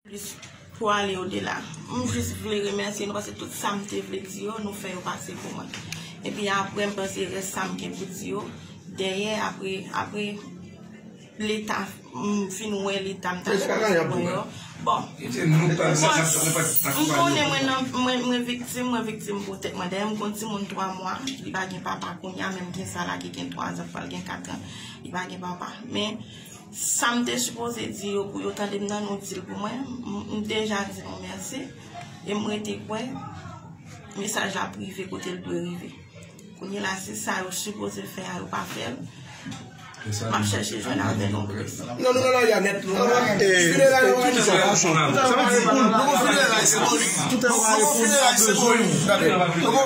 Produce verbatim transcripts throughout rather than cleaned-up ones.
Plis pou ale odela. M jis vle remèsye nou paske tout sa m te vle di yo, nou fè yo pase pou mwen. Epi apre, m panse rès sa m gen pou di yo, dèyè, apre, apre Leta, m fin wè Leta m ta chwazi mwen yo. Bon, m konnen mwen nan, mwen, mwen viktim, mwen viktim pou tèt mwen. Dayè, m gon timoun twa mwa, li pa gen papa kounye a, menm gen sa la ki gen twa zan, pral gen kat an, li pa gen papa. Men, sa m te sipoze di yo pou yo tande m nan, nou di l pou mwen, m, m deja di nou mèsi. E m rete kwè mesaj la ap rive kote l dwe rive. Kounye la, si sa yo sipoze fè a, yo pa fè l, m ap chèche jwenn avè nou pou sa. Non, nou nan lari a nèt. Fineray yo òganize. Sa vle di, nou gon fineray senbolik. Nou gon fineray senbolik. Gade, nou gon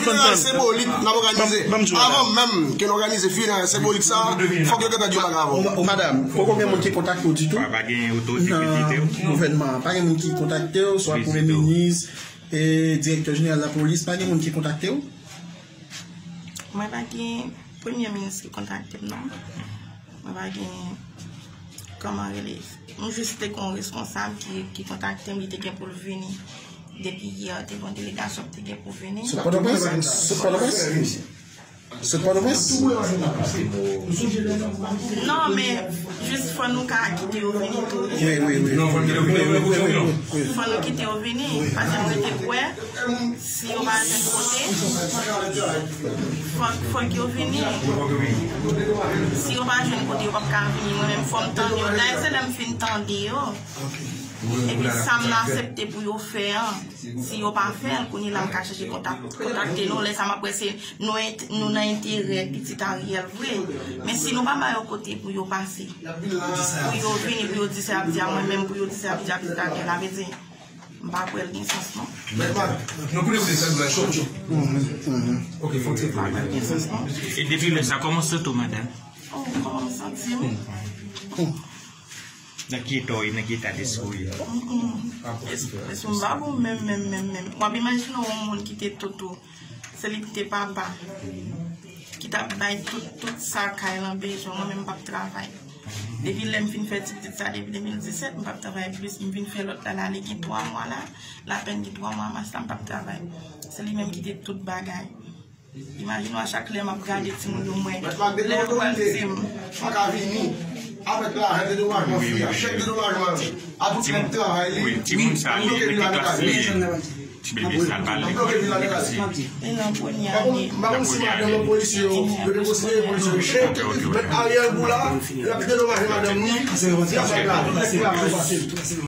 fineray senbolik n ap òganize. Avan menm ke n òganize fineray senbolik sa, fòk yo gentan di yon bagay avan. O, o, madanm, poko gen moun ki kontakte w ditou? Pa, pa gen otorite ki vizite w? Nan gouvènman an, pa gen moun ki kontakte w, swa premye minis, e, direktè jeneral lapolis, pa gen moun ki kontakte w? Mwen pa gen premye minis ki kontakte m, non. Mwen pa gen, kòman rele, m jis te gen yon responsab ki, ki kontakte m, li te gen pou l vini. Depi yè, te gen yon delegasyon ki te gen pou vini. Sot Pòtoprens? Sot Pòtoprens? Sot Pòtoprens? Non, men jis fò nou ka kite yo vini tou. Wi, wi, wi. Non, fò n kite yo vini. Wi, wi, wi, wi. Fò nou kite yo vini, paske mwen te kwè, si yo pa jwenn kote, fòk, fòk yo vini. Si yo pa jwenn kote, yo p ap ka vini. Mwen menm, fò m tande yo. Dayè, se lè m fin tande yo. Epi sa m aksepte pou yo fè an, si yo pa fè l, kounye la m ka chèche kontak, kontakte nou. Lè sa m ap wè se nou ent-, nou nan enterè pitit Ariel vre. Men si nou pa ba yo kote pou yo pase, pou yo vini, pou yo di sa y ap di a mwen menm, pou yo di sa y ap di a pitit Ariel, sa vle di, m pa kwè l gen sans non. Non, pou de vre, sa nou la cho. Ok, fon ti. M pa kwè l gen sans non. E depi lè sa kòman w santi w, madanm? Oh, kòman m santi m? Nan ki eta w ye, nan ki eta despri w ye? Mm, mm. Es-, espri m pa bon menm, menm, menm, menm. W ap imajine w yon moun ki te toutou, se li ki te papa, ki t ap bay tout, tout sa kay lan bezwen, mwen menm m p ap travay. Depi lè m fin fè ti pitit sa, depi de mil disèt, m p ap travay plis, m vin fè lòt la, la, li gen twa mwa la, lapèn gen twa mwa, mas la, m p ap travay. Se li menm ki te tout bagay. Imajine w a chak lè m ap gade timoun yo mwen. Lè yo pral di m. Fòk a vini. Avèk lajan dedomajman fi a, chèk dedomajman yo. A tout nèg travay li. Wi, timoun sa li, li ki klas li ye? Ti bebe sa l pa li. Li ki klas li? Li nan premye ane. M pa konn si madanm nan polisye yo, yo te konsidere polisye yo chèk, mèt Ariel Goula, l ap dedomaje madanm li, y ap bay lajan.